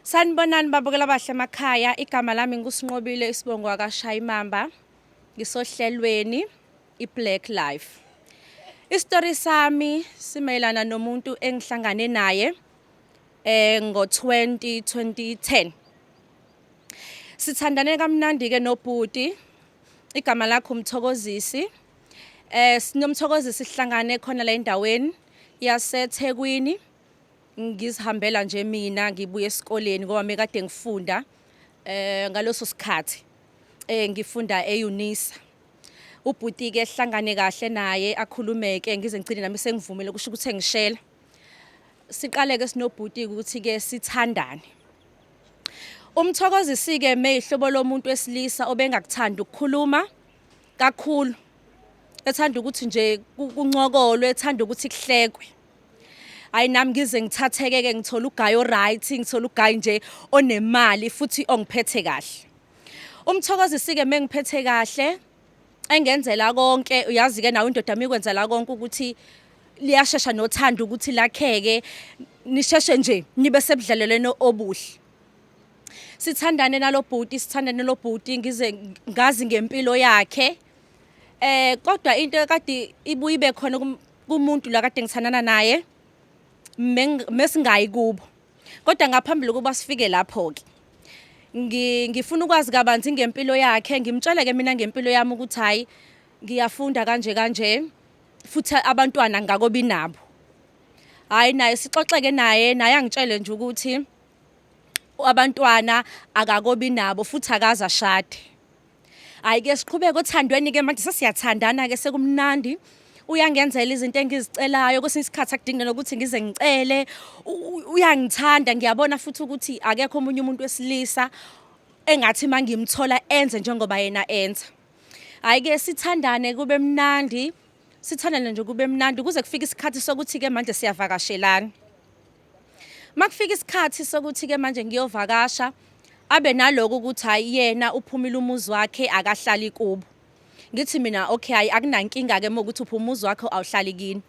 Sanibonani babukela abahle emakhaya, igama lami nguSinqobile isibongo akaShayimamba. Ngisohlelweni iBlack Life. Isitori sami simayelana nomuntu engihlangane naye ngo 2010. Sithandane kamnandi ke nobhuti. Igama lakhe uMthokozisi. Sinomthokozisi sihlangane khona la endaweni yaseThekwini. Ngizihambela nje mina ngibuye esikoleni ngoba mekade ngifunda ngaloso sikhathi ngifunda eUnisa. Ubhuti ke hlangane kahle naye akhulumeke ngize ngigcine nami sengivumile kusho ukuthi engishela. Siqale ke sinobhuti ukuthi ke sithandane. Umthokozisi ke meyihlobo lomuntu wesilisa obengakuthanda ukukhuluma kakhulu. Ethanda ukuthi nje kuncokolwe, ethanda ukuthi kuhlekwe. Hayi nami ngize ngithatheke ke ngithola uguy oright, ngithola uguy nje onemali futhi ongiphethe kahle. Umthokozisi ke mengiphethe kahle engenzela konke, uyazi ke nawe indoda mikwenzela konke ukuthi liyashesha nothando ukuthi lakheke nisheshe nje nibe sebudlelelweni obuhle. Sithandane nalobhuti, sithandane nalobhuti ngize ngazi ngempilo yakhe. Kodwa into ekade ibuye ibe khona kumuntu la kade ngithandana naye mesingayi kubo. Kodwa ngaphambili kuba sifike lapho ke ngifuna ukwazi kabanzi ngempilo yakhe, ngimtshele ke mina ngempilo yami ukuthi hayi ngiyafunda kanje kanje futhi abantwana ngakobi nabo. Hayi naye sixoxeke naye, naye angitshele nje ukuthi abantwana akakobi nabo futhi akaze ashade. Hayi ke siqhubeke othandweni ke manje sesiyathandana ke sekumnandi. Uyangenzela izinto engizicelayo kwesinye isikhathi akudingi nokuthi ngize ngicele. Uyangithanda ngiyabona futhi ukuthi akekho omunye umuntu wesilisa engathi mangimthola enze njengoba yena enza. Hayi ke sithandane kube mnandi, sithandane nje kube mnandi kuze kufike isikhathi sokuthi ke manje siyavakashelana. Makufika isikhathi sokuthi ke manje ngiyovakasha abe naloko ukuthi hayi yena uphumile umuzi wakhe akahlali kubo. Ngithi mina okay hayi akunankinga ke ukuthi uphuma umuzi wakhe awuhlali kini.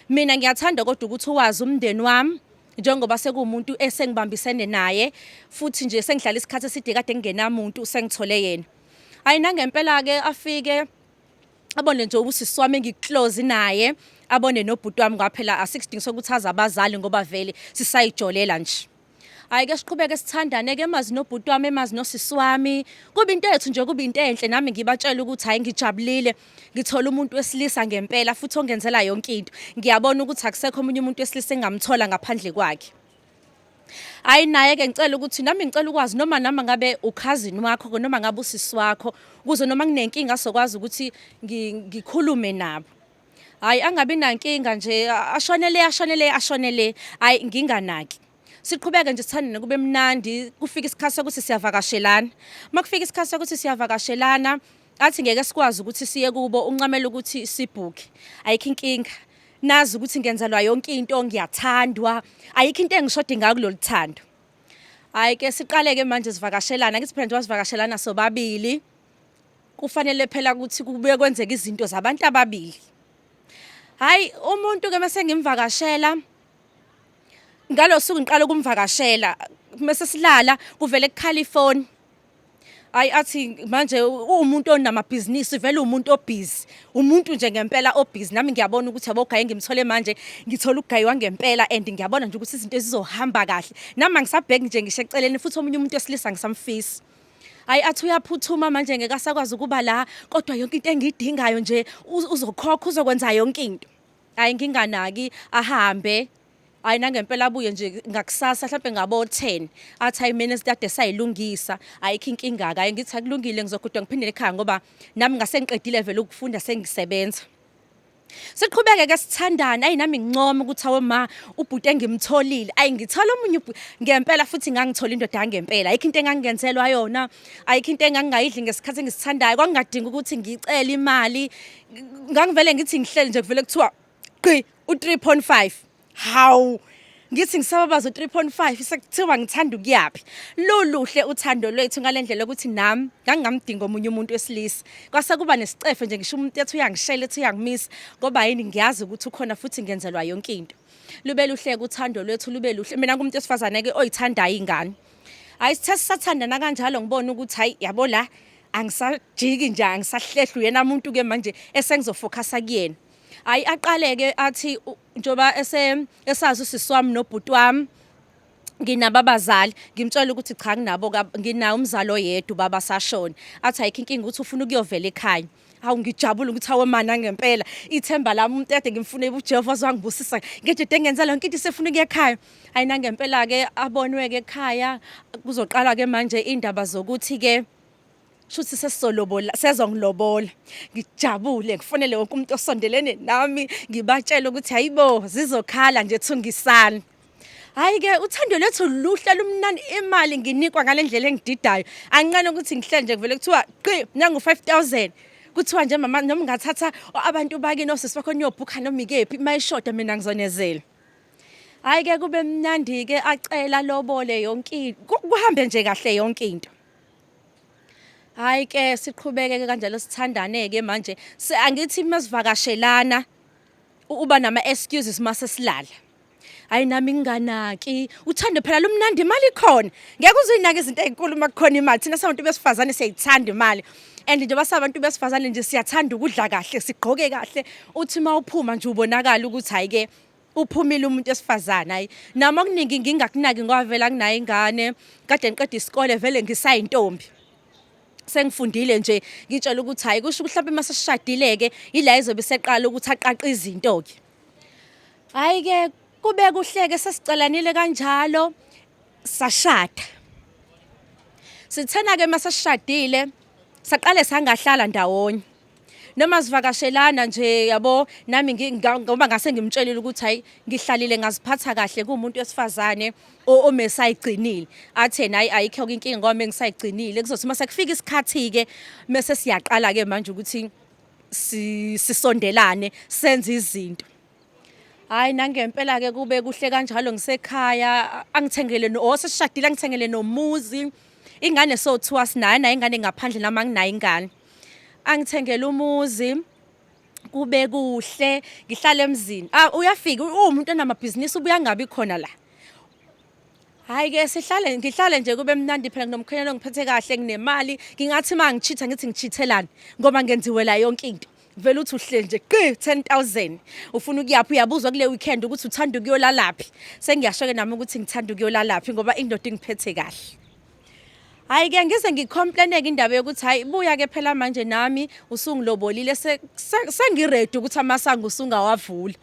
Mina ngiyathanda kodwa ukuthi uwazi umndeni wami njengoba sekuwumuntu esengibambisene naye futhi nje sengihlala isikhathi eside kade ngingenamuntu sengithole yena. Hayi nangempela ke afike abone nje usisi wami engiclose naye, abone nobhuti wami ngoba phela asikudingi sokuthi aze abazali ngoba vele sisayijolela nje. Hayi ke siqhubeke sithandane ke emazi nobhuti wami emazi nosisi wami. Kuba into yethu nje kuba into enhle nami ngibatshela ukuthi hayi ngijabulile ngithola umuntu wesilisa ngempela futhi ongenzela yonke into. Ngiyabona ukuthi akusekho omunye umuntu wesilisa engingamthola ngaphandle kwakhe. Hayi naye ke ngicela ukuthi nami ngicela ukwazi noma nami ngabe ucousin wakho noma ngabe usisi wakho ukuze noma nginenkinga sokwazi ukuthi ngikhulume nabo. Hayi angabi nankinga nje ashonele ashonele ashonele hayi nginganaki. Siqhubeke nje sithandane kube mnandi kufika isikhathi sokuthi siyavakashelana. Makufika isikhathi sokuthi siyavakashelana athi ngeke sikwazi ukuthi siye kubo uncamela ukuthi sibhukhe. Ayikho inkinga. Nazi ukuthi ngenzelwa yonke into ngiyathandwa ayikho into engishoda ngayo kulolu thando. Hayi ke siqale ke manje sivakashelana ngithi phela nje wasivakashelana sobabili. Kufanele phela ukuthi kubuye kwenzeke izinto zabantu ababili. Hayi umuntu ke mase ngimvakashela ngalosuku ngiqala ukumvakashela mase silala kuvele kukhala ifoni. Hayi athi manje uwumuntu onamabhizinisi vele umuntu obhizi umuntu nje ngempela obhizi nami ngiyabona ukuthi yabo ugaye ngimthole manje ngithola ugayiwa ngempela and ngiyabona nje ukuthi izinto ezizohamba kahle nami angisabheki nje ngisho eceleni futhi omunye umuntu wesilisa ngisamfisi. Hayi athi uyaphuthuma manje ngeke asakwazi ukuba la kodwa yonke into engiyidingayo nje uzokhokha uzokwenza yonke into. Hayi nginganaki ahambe. Hayi nangempela abuye nje ngakusasa mhlawumbe ngabo 10 athi hayi mina esikade sayilungisa ayikho inkinga ke ngithi akulungile ngizogodwa ngiphindele ekhaya ngoba nami ngase ngiqedile vele ukufunda sengisebenza. Siqhubeke ke sithandane ayi nami ngincoma ukuthi awe ma ubhuti engimtholile ayi ngithola omunye ngempela futhi ngangithola indoda yangempela ayikho into engangenzelwa yona ayikho into engangingayidli ngesikhathi engisithandayo kwakungadingi ukuthi ngicele imali ngangivele ngithi ngihleli nje kuvele kuthiwa qi u-3.5 hawu ngithi ngisababaza u-3.5 sekuthiwa ngithanda ukuyaphi luluhle uthando lwethu ngale ndlela yokuthi nami ngangingamdingi omunye umuntu wesilisa kwase kuba nesicefe nje ngisho umuntu ethi uyangishela ethi uyangimisa ngoba yini ngiyazi ukuthi ukhona futhi ngenzelwa yonke into lube luhle uthando lwethu lube luhle mina ngumuntu wesifazane ke oyithandayo ingane. Hayi, sithe sisathandana kanjalo, ngibona ukuthi hayi, yabo la angisajiki nje, angisahlehli, uyena muntu ke manje esengizofocusa kuyena. Hayi, aqale-ke athi njengoba esazi usisi wami nobhuti wami nginabo abazali, ngimtshela ukuthi cha, nginabo, nginawo umzali oyedwa, ubaba sashona. Athi ayikho inkinga, ukuthi ufuna ukuyovela ekhaya. Hawu, ngijabule ukuthi awe mana ngempela ithemba lami, umuntu kade ngimfune, uJehova wangibusisa ngejede engenza yonke into, isefuna ukuya ekhaya. Hayi, nangempela-ke abonwe-ke ekhaya. Kuzoqala-ke manje indaba zokuthi-ke shuthi sesizolobola, sezongilobola. Ngijabule, ngifonele wonke umuntu osondelene nami, ngibatshele ukuthi hayibo, zizokhala nje, thungisani. Hayi-ke, uthando lwethu luhle, lumnandi, imali nginikwa ngale ndlela engididayo. Anginqane ukuthi ngihlele nje, kuvele kuthiwa qi nangu 5000, kuthiwa nje mama, noma ungathatha abantu bakini, osisi bakho, niyobhukha noma ikephi, uma ishoda mina ngizonezela. Hhayi-ke, kube mnandi-ke, acela lobole yonke, kuhambe nje kahle yonke into. Hhayi-ke, siqhubeke-ke kanjalo, sithandane-ke manje. Angithi masivakashelana uba nama-excuses mase silala. Hayi, nami nginganaki, uthando phela lumnandi, imali ikhona, ngeke uzuyinaka izinto ey'nkulu uma kukhona imali. Thina sabantu besifazane siyayithanda imali, and njengoba sabantu besifazane nje siyathanda ukudla kahle, sigqoke kahle, uthi uma uphuma nje ubonakala ukuthi hhayi-ke, uphumile umuntu esifazane. Hayi, nami okuningi ngingakunaki ngoba vele anginayo ingane, kade ngiqeda isikole, vele ngisayintombi, sengifundile nje. Ngitshela ukuthi hayi, kusho ukuthi mhlawumbe uma sesishadile-ke yila izobe iseqala ukuthi aqaqe izinto-ke. Hhayi-ke, kube kuhleke, sesicelanile kanjalo, sashada. Sithena-ke uma sesishadile, saqale sangahlala ndawonye noma sivakashelana nje, yabo. Nami ngoba ngase ngimtshelile ukuthi hayi, ngihlalile ngaziphatha kahle kuwumuntu wesifazane omesayigcinile. Athe nayi ayikho inkinga ngoba mengisayigcinile, kuzothi mase kufika isikhathi-ke mese siyaqala-ke manje ukuthi sisondelane, senze izinto. Hayi, nangempela-ke kube kuhle kanjalo, ngisekhaya, angithengele no, oh, sesishadile, angithengele nomuzi. Ingane sothiwa sinayo, nayo ingane ngaphandle, nami anginayo ingane. Angithengele umuzi, kube kuhle, ngihlale emzini. Ah, uyafika uwumuntu onamabhizinisi, ubuya angabi khona la. Hhayi-ke, sihlale, ngihlale nje, kube mnandi phela, nginomkhwenyana ongiphethe kahle, nginemali. Ngingathi uma ngichitha ngithi ngichithelani ngoba ngenziwela yonke into. Vele uthi uhleli nje, qi 10,000, ufuna ukuyaphi, uyabuzwa kule weekend ukuthi uthanda ukuyolalaphi. Sengiyasho-ke nami ukuthi ngithanda ukuyolalaphi ngoba indoda ingiphethe kahle. Hhayi-ke, ngize ngicomplain-ke indaba yokuthi hhayi, buya-ke phela manje, nami usungilobolile, sengi-ready ukuthi amasango usungawavula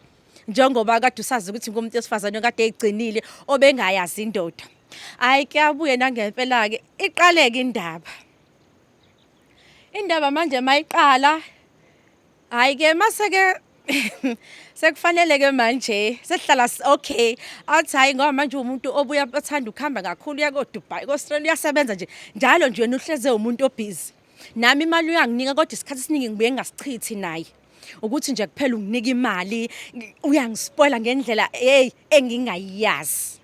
njengoba kade usazi ukuthi ngumuntu wesifazane kade eyigcinile, obengayazi indoda. Hhayi, kuyabuye nangempela-ke iqaleke indaba. Indaba manje mayiqala, hhayi-ke, mase-ke sekufanele-ke manje sesihlala okay. Athi hhayi, ngoba manje uwumuntu obuya athanda ukuhamba kakhulu, uya ko-Dubai, ko-Australia, uyasebenza nje njalo nje, wena uhleze umuntu obhizi. Nami imali uyanginika, kodwa isikhathi esiningi ngibuye ngingasichithi naye, ukuthi nje kuphela unginika imali, uyangispoila ngendlela hey engingayazi.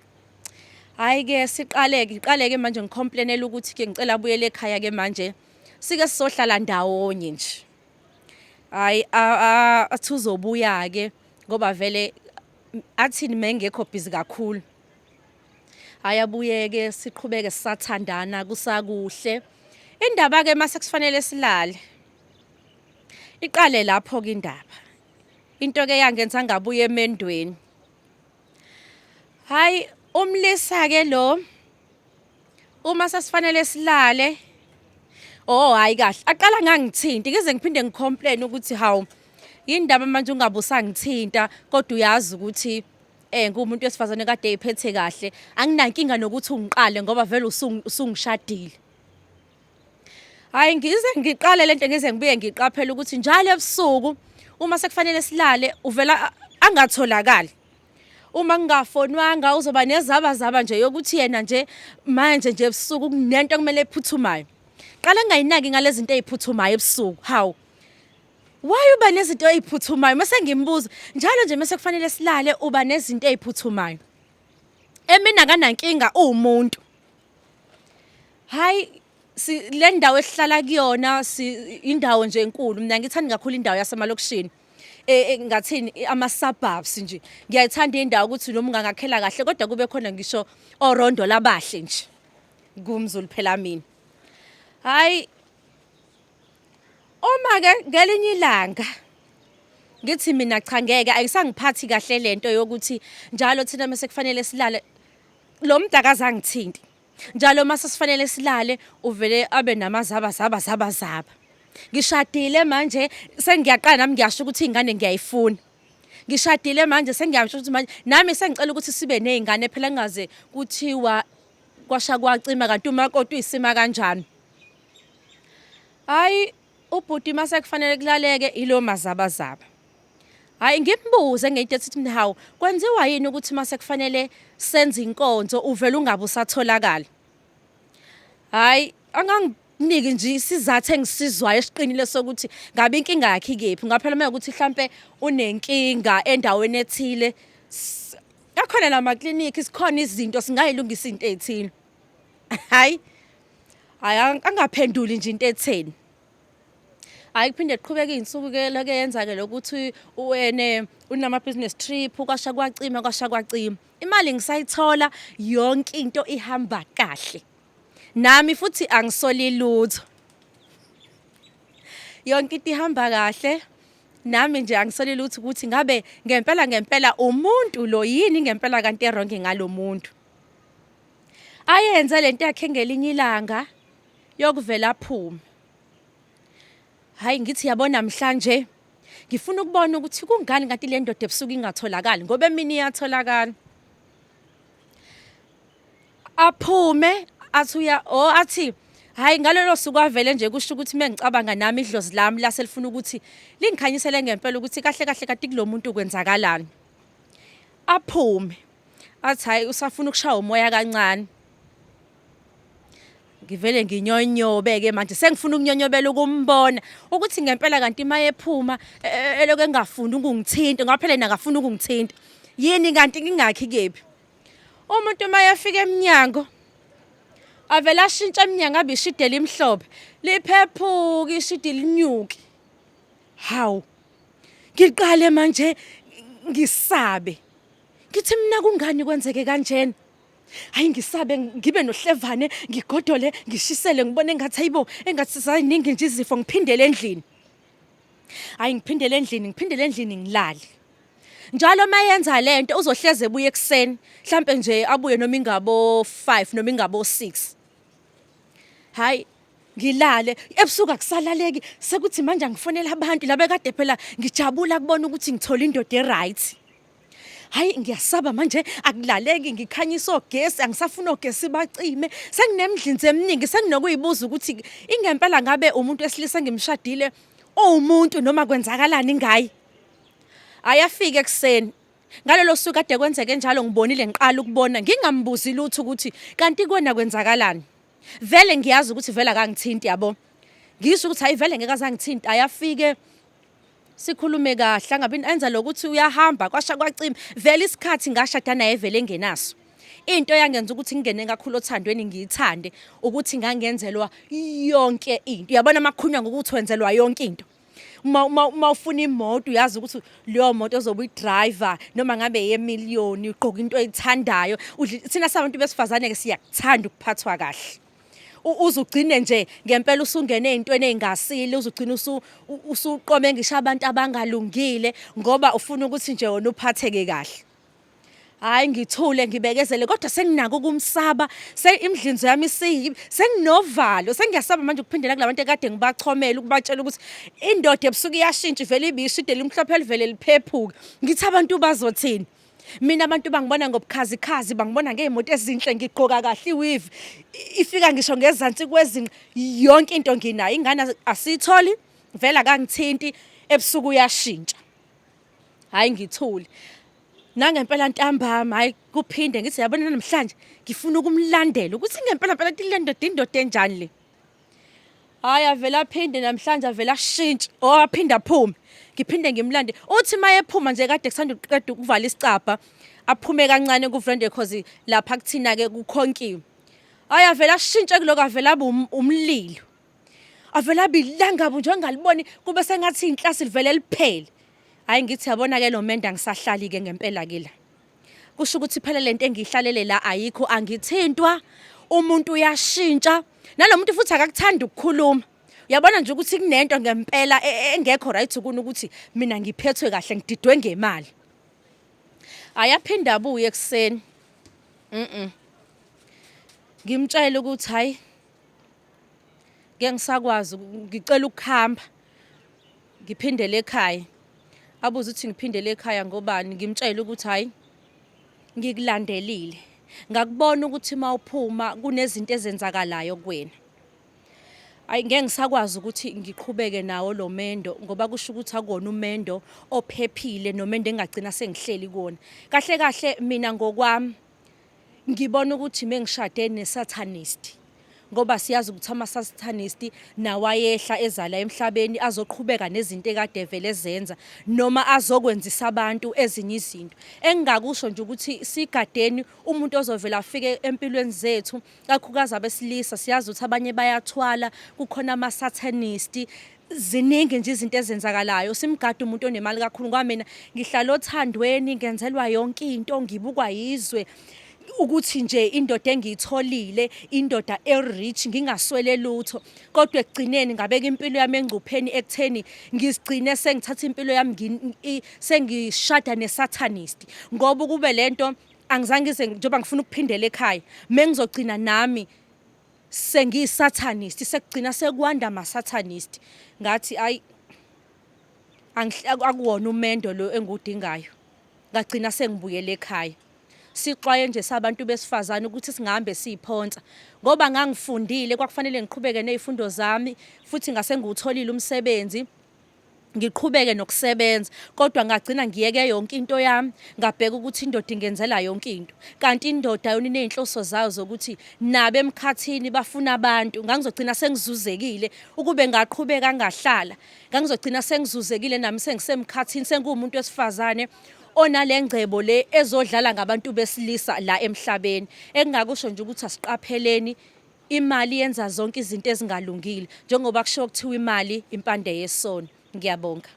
Hhayi-ke, siqale-ke, ngiqale-ke manje ngicomplainela ukuthi-ke ngicela abuyele ekhaya-ke manje, sike sizohlala ndawonye nje. Hhayi, athi uzobuya-ke ngoba vele athini mengekho busy kakhulu. Hhayi, abuye-ke, siqhubeke sisathandana, kusakuhle. Indaba-ke mase kufanele silale, iqale lapho-ke indaba. Into-ke yangenza ngabuya emendweni. Hayi, umlisa-ke lo, uma sesifanele silale, oh hayi kahle, aqala ngangithinti, ngize ngiphinde ngicomplain ukuthi hawu, yindaba manje ungabe usangithinta, kodwa uyazi ukuthi nguwumuntu wesifazane kade eyiphethe kahle, anginankinga nokuthi ungiqale ngoba vele usungishadile. Hayi, ngize ngiqale lento, ngize ngibuye ngiqaphele ukuthi njalo ebusuku uma sekufanele silale uvela angatholakali. Uma ngingafonwanga uzoba nezabazaba nje yokuthi yena nje manje nje ebusuku kunento okumele ephuthumayo. Qala ngingayinaki ngalezi zinto eziphuthumayo ebusuku. Hawu, why uba nezinto eziphuthumayo? Mase ngimbuza njalo nje mase kufanele silale uba nezinto eziphuthumayo. Emina akanankinga uwumuntu. Hayi, si le ndawo esihlala kuyona si indawo nje enkulu. Mina ngithanda kakhulu indawo yasemalokishini. Ngathini, ama suburbs nje. Ngiyayithanda indawo ukuthi noma ungangakhela kahle kodwa kube khona ngisho orondo labahle nje. Kumzulu phela mina. Hayi uma ke ngelinye ilanga ngithi mina cha ngeke ayisangiphathi kahle lento yokuthi njalo thina mase kufanele silale lo muntu akazangithinti. Njalo uma sesifanele silale uvele abe namazaba zaba zaba zaba. Ngishadile manje sengiyaqala nami ngiyasho ukuthi ingane ngiyayifuna. Ngishadile manje sengiyasho ukuthi manje nami sengicela ukuthi sibe nezingane phela ngingaze kuthiwa kwasha kwacima kanti umakoti uyisima kanjani. Hayi ubhuti mase kufanele kulaleke ilo mazabazaba. Hayi ngimbuze ngento ethi mina hawu kwenziwa yini ukuthi mase kufanele senze inkonzo uvele ungabe usatholakala. Hayi anganginiki nje isizathu engisizwayo esiqinile sokuthi ngabe inkinga yakhe ikephi ngaphela uma ukuthi mhlampe unenkinga endaweni ethile akhona namaklinikhi sikhona izinto singayilungisa into ethile. Hayi hayi angaphenduli nje into etheni. Hayi kuphinde kuqhubeke iy'nsuku ke lake yenza-ke lokuthi wene unama-business trip kwasha kwacima kwasha kwacima. Imali ngisayithola yonke into ihamba kahle. Nami futhi angisoli lutho. Yonke into ihamba kahle. Nami nje angisoli lutho ukuthi ngabe ngempela ngempela umuntu lo yini ngempela kanti erongi ngalo muntu. Ayenze lento yakhe ngelinye ilanga yokuvela aphume. Hayi ngithi yabona mhlanje ngifuna ukubona ukuthi kungani kanti le ndoda ebusuku ingatholakali ngoba emini iyatholakala. Aphume athi uya oh athi hayi ngalolo suku avele nje kusho ukuthi mengicabanga nami idlozi lami lase lifuna ukuthi lingikhanyisele ngempela ukuthi kahle kahle kanti kulomuntu kwenzakalani. Aphume athi hayi usafuna ukushaya umoya kancane. Ngivele nginyonyobe-ke manje sengifuna ukunyonyobela ukumbona ukuthi ngempela kanti uma ephuma e, e, elokhu engafuni ukungithinta ngoba phela yena akafuni ukungithinta yini kanti ngingakhi kephi umuntu uma efika emnyango avele ashintshe emnyango abe ishidi elimhlophe liphephuke ishidi linyuke hawu ngiqale manje ngisabe ngithi mina kungani kwenzeke kanjena Hayi ngisabe ngibe nohlevane ngigodole ngishisele ngibone engathi hayibo engathi sayiningi nje izifo ngiphindele endlini. Hayi ngiphindele endlini ngiphindele endlini ngilale. Njalo uma yenza lento uzohleze ebuye ekuseni mhlambe nje abuye noma ingabo 5 noma ingabo 6. Hayi ngilale ebusuku akusalaleki sekuthi manje angifonela abantu laba kade phela ngijabula kubona ukuthi ngithola indoda e-right. Hayi ngiyasaba manje akulaleki ngikhanyisa ogesi angisafuni ogesi bacime senginemidlinzo eminingi senginokuyibuza ukuthi ingempela ngabe umuntu wesilisa engimshadile uwumuntu noma kwenzakalani ngaye. Ayafika ekuseni ngalelo suku kade kwenzeke njalo ngibonile ngiqala ukubona ngingambuzi lutho ukuthi kanti kuwena kwenzakalani. Vele ngiyazi ukuthi vele akangithinti yabo. Ngisho ukuthi hayi vele ngeke azangithinta ayafike sikhulume kahle angabi enza lokuthi uyahamba kwasha kwacima vele isikhathi ngashada naye vele engenaso into eyangenza ukuthi ngingene kakhulu othandweni ngiyithande ukuthi ngangenzelwa yonke into uyabona amakhunywa ngokuthi wenzelwa yonke into uma uma uma ufuna imoto uyazi ukuthi leyo moto ozobe uyidriver noma ngabe yemiliyoni ugqoka into oyithandayo thina sabantu besifazane ke siyakuthanda ukuphathwa kahle uze ugcine nje ngempela usungene ey'ntweni ey'ngasile uze ugcine usuqome ngisho abantu abangalungile ngoba ufuna ukuthi nje wona uphatheke kahle. Hhayi ngithule ngibekezele kodwa senginako ukumsaba imidlinzo yami isiyibi senginovalo sengiyasaba manje ukuphindela kula bantu ekade ngibachomela ukubatshela ukuthi indoda ebusuku iyashintsha ivele ibe ishide limhlophe elivele liphephuke ngithi abantu bazothini. Mina abantu bangibona ngobukhazikhazi bangibona ngey'moto ezinhle ngigqoka kahle iweave ifika ngisho ngezansi kwezinqa yonke into nginayo ingane asiyitholi vele akangithinti ebusuku uyashintsha hhayi ngithule nangempela ntambama hhayi kuphinde ngithi yabona namhlanje ngifuna ukumlandela ukuthi ngempela mpela le ndoda indoda enjani le Hayi avele aphinde namhlanje avele ashintshe or aphinde aphume. Ngiphinde ngimlande. Uthi uma ephuma nje kade kusanda ukuqeda ukuvala isicabha aphume kancane kuvrende cause lapha kuthina ke kukhonkiwe. Hayi avele ashintshe kuloko avele abe um, umlilo. Avele abe ilangabu nje ongaliboni kube sengathi inhlasi livele liphele. Hayi ngithi yabona ke lo menda ngisahlali ke ngempela ke la. Kusho ukuthi phela lento engiyihlalele la ayikho angithintwa. Umuntu uyashintsha, nalo muntu futhi akakuthandi ukukhuluma. Uyabona nje ukuthi kunento ngempela engekho right kuni ukuthi mina ngiphethwe kahle ngididwe ngemali. Ayaphinda abuye ekuseni. Ngimtshele ukuthi hayi ngeke ngisakwazi ngicela ukuhamba ngiphindele ekhaya. Abuze ukuthi ngiphindele ekhaya ngobani ngimtshele ukuthi hayi ngikulandelile. Ngakubona ukuthi mawuphuma kunezinto ezenzakalayo kuwena. Ayi ngeke ngisakwazi ukuthi ngiqhubeke nawo lo mendo ngoba kusho ukuthi akuwona umendo ophephile nomendo engagcina sengihleli kuwona. Kahle kahle mina ngokwami ngibona ukuthi mengishade neSatanist ngoba siyazi ukuthi ama-Satanist nawo ayehla ezala emhlabeni azoqhubeka nezinto ekade vele ezenza noma azokwenzisa abantu ezinye izinto. Engingakusho nje ukuthi sigadeni umuntu ozovela afike empilweni zethu kakhulukazi abesilisa siyazi ukuthi abanye bayathwala kukhona ama-satanist ziningi nje izinto ezenzakalayo simgade umuntu onemali kakhulu ngoba mina ngihlala othandweni ngenzelwa yonke into ngibukwa yizwe ukuthi nje indoda engiyitholile indoda e-rich ngingaswele lutho kodwa ekugcineni ngabeka impilo yami engcupheni ekutheni ngizigcine sengithatha impilo yami sengishada ne-satanist ngoba ukube lento angizange ngize njengoba ngifuna ukuphindela ekhaya mengizogcina nami sengiyisatanist sekugcina sekwanda ama-satanist ngathi ayi akuwona umendo lo engiwudingayo ngagcina sengibuyele ekhaya sixwaye nje sabantu besifazane ukuthi singahambe siyiphonsa ngoba ngangifundile kwakufanele ngiqhubeke nezifundo zami futhi ngase ngiwutholile umsebenzi ngiqhubeke nokusebenza kodwa ngagcina ngiyeke yonke into yami ngabheka ukuthi indoda ingenzela yonke into kanti indoda yona iney'nhloso zayo zokuthi nabo emkhathini bafuna abantu ngangizogcina sengizuzekile ukube ngaqhubeka ngahlala ngangizogcina sengizuzekile nami sengisemkhathini senguwumuntu wesifazane onale ngcebo le ezodlala ngabantu besilisa la emhlabeni engingakusho nje ukuthi asiqapheleni Imali yenza zonke izinto ezingalungile njengoba kushiwo kuthiwa imali impande yesono. Ngiyabonga.